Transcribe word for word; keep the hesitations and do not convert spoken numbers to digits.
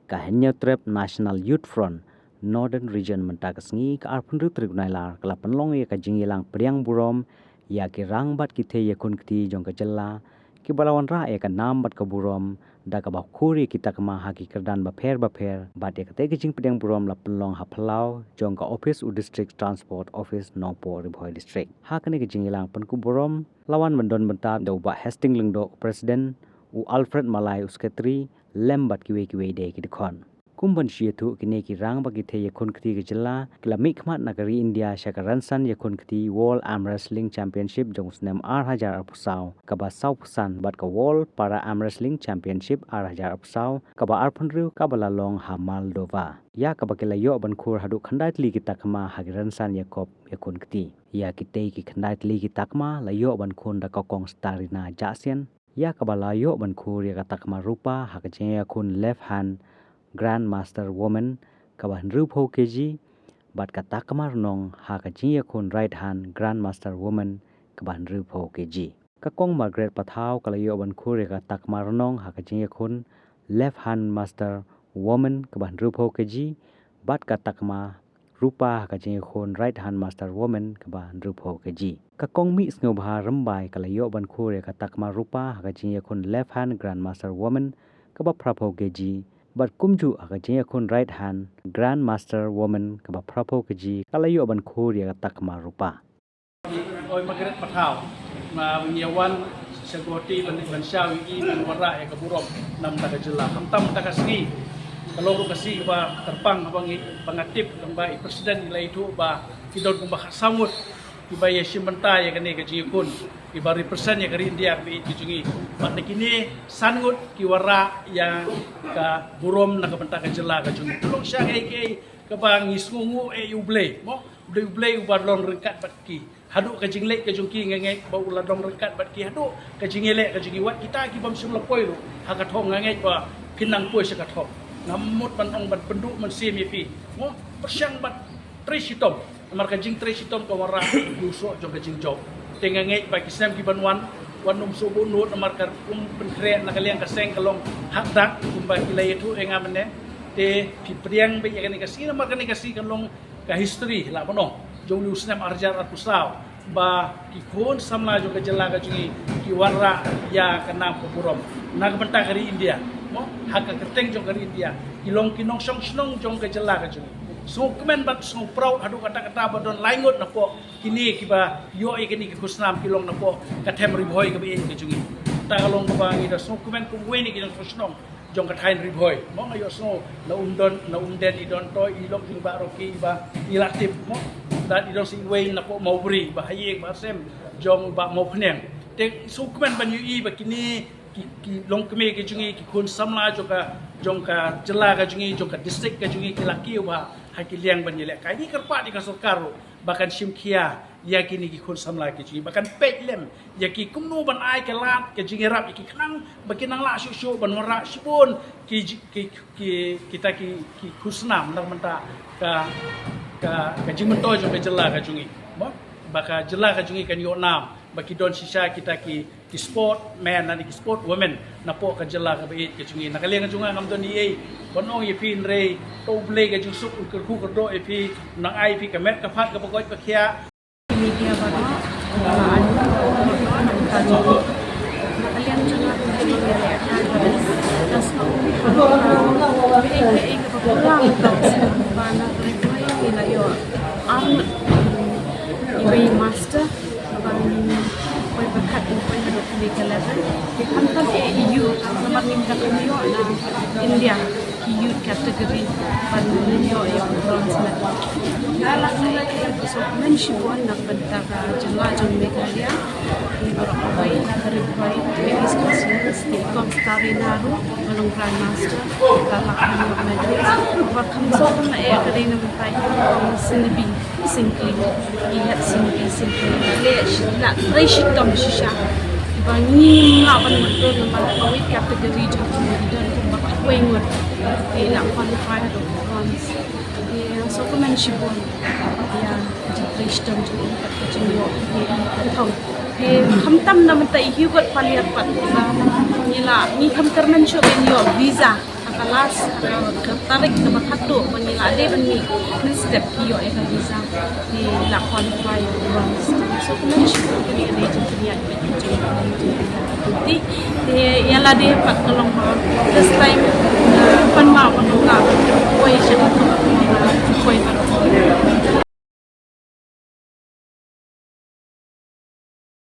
Ka Hynñiewtrep National Youth Front Northern Region mynta ka sngi, ka arphew hynriew tarik u Nailar, ka la pynlong ïa ka jingïalang pdiang burom ïa ki rang bad ki thei ïakhun kti jong ka jylla, kiba la wanrah ïa ka nam bad ka burom da kaba khur ïa ki takma ha ki kyrdan bapher bapher, bad ïa katei ka jingpdiang burom la pynlong ha phyllaw jong ka ophis u District Transport Office Nongpoh, Ri Bhoi District. Ha kane ka jingïalang pynkup burom la wan ban don bynta da u Bah Hastings Lyngdoh, u President, u Alfred Malai, u Secretary, lem bad kiwei kiwei de ki dkhot. Kum ban shu ïathuh, kine ki rang bad ki thei ïakhun kti ka jylla ki la mihkhmat na ka ri India sha ka rynsan ïakhun kti World Arm Wrestling Championship jong u snem ar hajar arphew saw, kaba sawphew san, bad ka World Para Arm Wrestling Championship ar hajar arphew saw, kaba arphew hynriew, kaba la long ha Moldova, ïa kaba ki la ïoh ban khur haduh khyndai tylli ki takma ha ki rynsan ïakop ïakhun kti. Ïa kitei ki khyndai tylli ki takma la ïoh ban khun da ka Kong Starina Jahsian, ïa kaba la ïoh ban khur ïa ka takma rupa ha ka jingïakhun left hand Grandmaster Women kaba hynriewphew kg, bad ka takma rnong ha ka jingïakhun right hand Grandmaster Women kaba hynriewphew kg. Ka Kong Margaret Pathaw ka la ïoh ban khur ïa ka takma rnong ha ka jingïakhun left hand master woman kaba hynriewphew kg, bad ka takma rupa ha ka jingïakhun right hand master woman kaba hynriewphew kg. Ka Kong Mihsngewbha Rymbai ka la ïoh ban khur ïa ka takma rupa ha ka jingïakhun left hand grandmaster woman kaba phraphew kg, bad kumjuh ha ka jingïakhun right hand grandmaster woman kaba phraphew kg ka la ïoh ban khur ïa ka takma rupa. Oi Margaret Pathaw, ma ngi ïa wan sha Guwahati ban, ban shaw ïa i ban wanrah ïa ka burom na bynta ka jylla. Khamtam mynta ka sngi ka long ruh ka sngi kaba kyrpang, haba ngi, ba nga tip, tang ba i president i la ïathuh ba ki don kumba khatsaw ngut kiba ïashim bynta ïa kane ka jingïakhun, kiba represent ïa ka ri India kaba ïeit ka jong ngi. Bad na kine san ngut ki wanrah ïa ka burom na ka bynta ka jylla ka jong ngi. Ka long sha kaei kaei kaba ngi sngewnguh eh ïa U Blei, mo? U Blei, U Blei uba long ryngkat bad ki. Haduh ka jingleh ka jong ki nga ngeit ba u la long ryngkat bad ki haduh ka jingïaleh ka jong ki. Wat kita ki bym shym la poi ruh ha ka thong, nga ngeit ba phin nang poi sha ka thong. Ngam mut ban ong ban pynduh mynsiem ïa phi, mo, pyrshang ban trei shitom, namar ka jingtrei shitom ka wanrah ïa u soh jong ka jingjop. Te nga ngeit ba ki snem ki ban wan, wat nym sngewbun nud, namar ka rukom pynkhreh na ka liang ka seng ka long hakdak kumba ki la ïathuh ïa nga mynne. Te phi pdiang beit ïa kane ka sngi, namar kane ka sngi kan long ka history, lah ban ong, jong u snem ar hajar arphew saw, ba ki khun samla jong ka jylla ka jong ngi ki wanrah ïa ka nam ka burom na ka bynta ka ri India, mo, ha ka kyrteng jong ka ri India, ki long ki nongshong shnong jong ka jylla ka jong ngi. Sngewkmen bad sngewproud haduh katta katta ba don lai ngut napoh kine kiba ïoh ïa kine ki khusnam ki long napoh ka them Ri Bhoi kaba ïeit ka jong ngi. Ta ka long kaba ngi da sngewkmen kum uwei na ki nongshong shnong jong ka thaiñ Ri Bhoi. Mo, nga ïohsngew na Umdon, na Umden i don, to i lok jong i Bah Rocky, i Bah, i la tip, mo. Bad i don sa iwei napoh Mawbri, Bah Haïing, Bah Sem, jong Bah Mawphniang. Te sngewkmen ban ïohi ba kine ki, ki longkmie ki jong ngi, ki khun samla jong ka, jong ka jylla ka jong ngi, jong ka district ka jong ngi, ki la kiew bha ha ki liang ban ïalehkai. Ngi kyrpad ïa ka sorkar ruh ba kan shim khia ïa kine ki khun samla ki jong ngi, ba kan peit lem ïa ki kumno ban ai ka lad ka jingïarap ïa ki khnang ba kin nang lah shuh shuh ban wanrah shibun ki ji-, ki, ki, kita ki, ki khusnam na ka bynta ka, ka, ka jingmyntoi jong ka jylla ka jong ngi. Mo? Ba ka jylla ka jong ngi kan ïoh nam, ba ki don shisha kita ki, ki sportmen lane ki sportwomen napoh ka jylla kaba ïeit ka jong ngi. Na ka liang ka jong nga ngam don ei ei ban ong ïa phi, hynrei to U Blei ka jingsuk un kyrkhu kyrdoh ïa phi, nang ai ïa phi ka met ka phad kaba koit ba khiah. Media baroh, ba ai ka jong, na ka liang jong nga, ka jong nga, ka jong nga, ba na ka ri Bhoi ngi la ïoh ar ngut, iwei master, ba ngi poi pyrkhat, ngi poi haduh kane ka level. Te khamtam eh ïa u, namar ngim da ïoh na India ki youth category ban ïoh ïa u bronze medal. Nga la sa ïa ka sngewkmen shibun na ka bynta ka jylla jong Meghalaya. Ngi baroh kawei na ka Ri Bhoi, ka East Khasi Hills, te i Kong Starina ruh, ba long grandmaster, ka la ïoh medal. Ba kham sngewkmen eh ka dei na ka bynta i Kong Sinbi Syngkli, i Hep Sinbi Syngkli. La leh shi-, la trei shitom shisha. Ba ngim lah ban mutdur namar kawei category jong ngi don kumba kawei ngut. Te la qualify haduh bronze. Te sngewkmen shibun ïa ka jingtrei shitom jong ngi bad ka jingïoh ïa ka thong. Te khamtam na bynta i Hubert Paliat pat, ba ngi la, ngi khlem kyrmen shuh ban ïoh visa. Ha Ka last, ka tarik kaba khatduh ba ngi la dei ban mih mynstep ki ïoh ïa ka visa, ki la qualify. So kumno shi kumno kane ka dei jingpynïaid bad jingpynïaid. Te ïa lade pat ka long ba first time, uh, pan mah ban ong